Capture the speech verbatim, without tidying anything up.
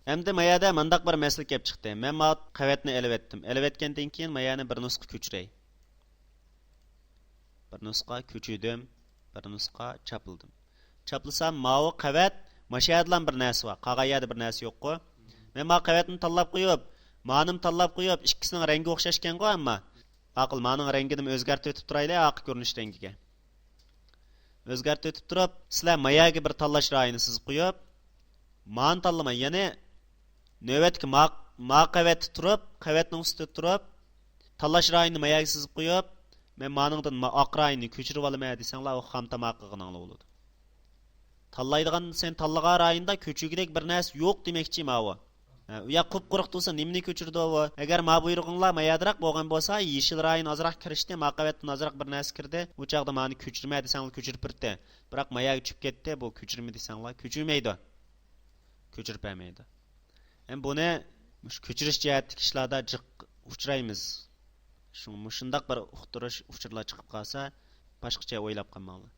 ئەمدى ما يەردە مۇنداق بىر مەسىلە كەپ چىقتى. مەن ما قەۋەتنى ئېلىۋەتتىم. ئېلىۋەتكەندىن كېيىن ما يەرنى بىر نۇسخا كۆچۈرەي. بىر نۇسخا كۆچۈردۈم. بىر نۇسخا چاپلىدىم. چاپلىسام، ماۋۇ قەۋەت، ماشۇ يەردىلا بىر نەرسە بار. قالغان يەردە بىر نەرسە يوققۇ. مەن ما قەۋەتنى تاللاپ قويۇپ، مانىمۇ تاللاپ قويۇپ، ئىككىسىنىڭ رەڭگى ئوخشاشكەنغۇ، ئەمما. ماقۇل، مانىڭ رەڭگىنىمۇ ئۆزگەرتىۋېتىپ تۇرايلى، ئارقا كۆرۈنۈش رەڭگىگە. ئۆزگەرتىۋېتىپ تۇرۇپ، سىلەر ما يەرگە بىر تاللاش رايىنى سىزىپ قويۇپ، مانى تاللىماي، يەنى نۆۋەتتىكى ما، ما قەۋەتتە تۇرۇپ، قەۋەتنىڭ ئۈستىدە تۇرۇپ، تاللاش رايىنى ما يەرگە سىزىپ قويۇپ، مەن مانىڭدىن ما ئاق رايىنى كۆچۈرۈپ ئالىمەن دېسەڭلار، ئۇ خام تاماق قىلغىنىڭلار بولىدۇ. تاللايدىغان، سەن تاللىغان رايوندا كۆچۈرگۈدەك بىر نەرسە يوق دېمەكچى ماۋۇ. ھە، ئۇ يەر قۇپقۇرۇق تۇرسا نېمىنى كۆچۈرىدۇ ئۇ؟ ئەگەر ما بۇيرۇغۇڭلار ما يەردىراق بولغان بولسا، يېشىل رايون ئازراق كىرىشتى، ما قەۋەتتىن ئازراق بىر نەرسە كىردى، ئۇ چاغدا مانى كۆچۈرمە دېسەڭلار كۆچۈرۈپ بېرىتتى. بىراق ما يەرگە چۈشۈپ كەتتى، بۇ كۆچۈرمە دېسەڭلار كۆچۈرمەيدۇ. كۆچۈرۈپ بەرمەيدۇ. ھەم بۇنى مۇشۇ كۆچۈرۈش جەھەتتىكى ئىشلاردا جىق ئۇچرايمىز. شۇڭا مۇشۇنداق بىر ئۇقتۇرۇش ئۇچۇرلار چىقىپ قالسا، باشقىچە ئويلاپ قالماڭلار.